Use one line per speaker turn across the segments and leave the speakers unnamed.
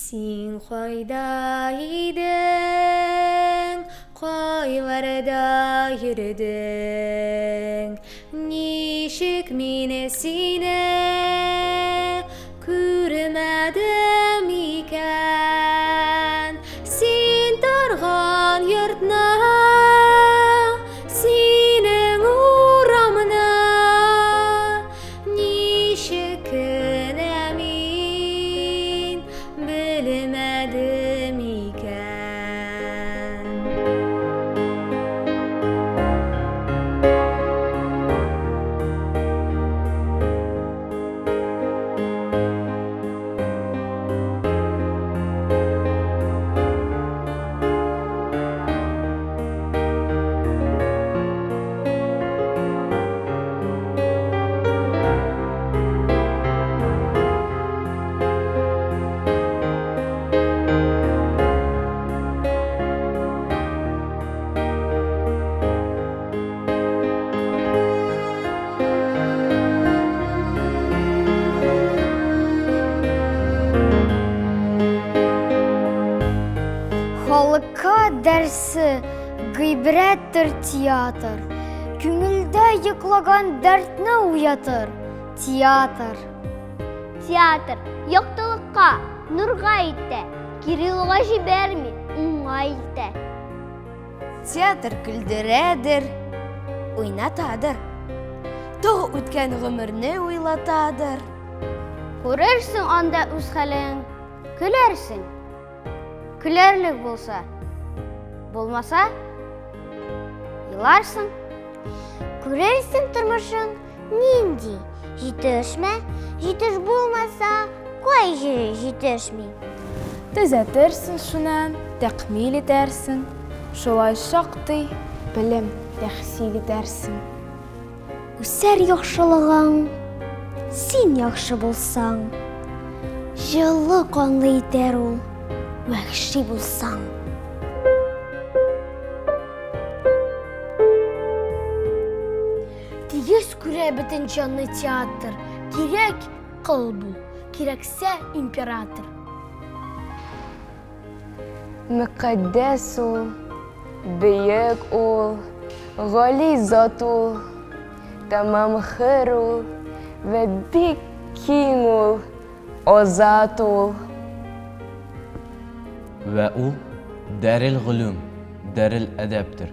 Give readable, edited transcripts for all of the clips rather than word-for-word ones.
Син кайда идең, кайларда йөрдең? Ничек мин сине күрмәдем икән? Син торган йортны, синең урамны Ничек кенә мин белмәдем икән?
Халыкка дәрсе гыйбрәттер театр. Күңелдә йоклаган дәртне уятыр театр.
Театр яктылыкка, нурга илтә, кире юлга җибәрми, уңга илтә.
Театр көлдерәдер, уйнатадыр. Тагы үткән гомерне уйлатадыр.
Күрерсең анда үз хәлең, көләрсең. Көләрлек булса, булмаса, еларсың.
Күрерсең тормышың нинди, җитешмә, җитеш булмаса, кай җире җитешми.
Төзәтерсең шуннан, тәкъмил итәрсең, шулай шактый белем тәхсил итәрсең.
Үсәр яхшылыгың, син яхшы булсаң, Җылы канлы итәр ул, вәхши булсаң.
Тигез күрә бөтен җанны театр, Кирәк кол бул, кирәксә император.
Мөкаддәс ул, бөек ул, гали зат ул, тәмам хөр ул вә бик киң ул, азат ул.
Вә ул дәрел голүм, дәрел әдәптер,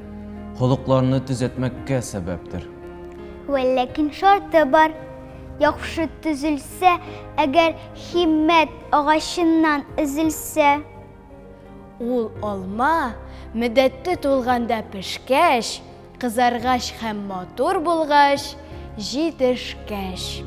холыкларны төзәтмәккә сәбәптер.
Вәләкин шарты бар, Яхшы төзелсә, әгәр химмәт агачыннан өзелсә.
Ул алма, мөддәте тулганда пешкәч, кызаргач һәм матур булгач, җитешкәч.